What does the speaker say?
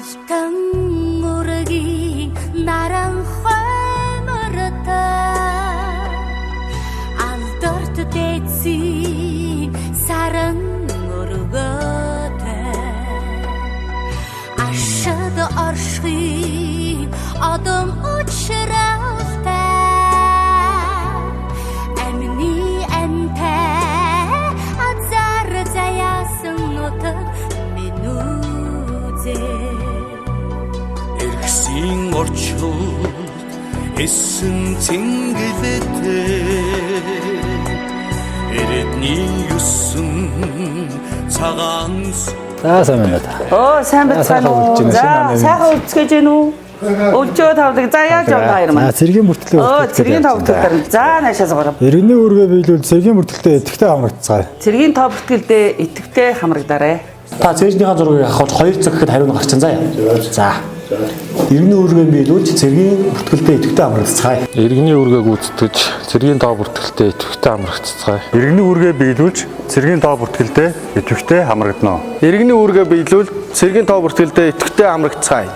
Алтан үргийн наран хоймортой алдарт дэцийн саран өргөтэй ашад оршихын одом учралтай амны амтай азар заяасан нутаг минь үзээ. Эргэсийн орчууд эсэн цэнгэлтэй Эрдний юсэн цагаан. За, сайн байна та. Оо, сайн байцгаана уу? Сайхан үлдэж байна, За, шинэ сайхан үлдсгэж гэнэ үү? Өлжөө тавдаг. За, яаж явна хоёр За, маань? цэргийн бүртгэлээ Оо, цэргийн тоо бүртгэл. За, наашаа сугарав. Иргэний үүргээ биелүүл цэргийн бүртгэлтэй идэвхтэй хамрагдцгаая. Цэргийн тоо бүртгэлдээ идэвхтэй хамрагдаарай. Та цээжнийхаа зургийг авах 2 цаг гэхэд хариу нь гарчин заяа. За. Иргэний үүргээ биелүүлж цэргийн бүртгэлдээ идэвхтэй хамрагдцгаая. Иргэний үүргээ гүйцэтгэж цэргийн тоо бүртгэлтэй идэвхтэй хамрагдцгаая. Иргэний үүргээ биелүүлж цэргийн тоо бүртгэлдээ идэвхтэй хамрагдана. Иргэний үүргээ биелүүл цэргийн тоо бүртгэлдээ идэвхтэй хамрагдцгаая.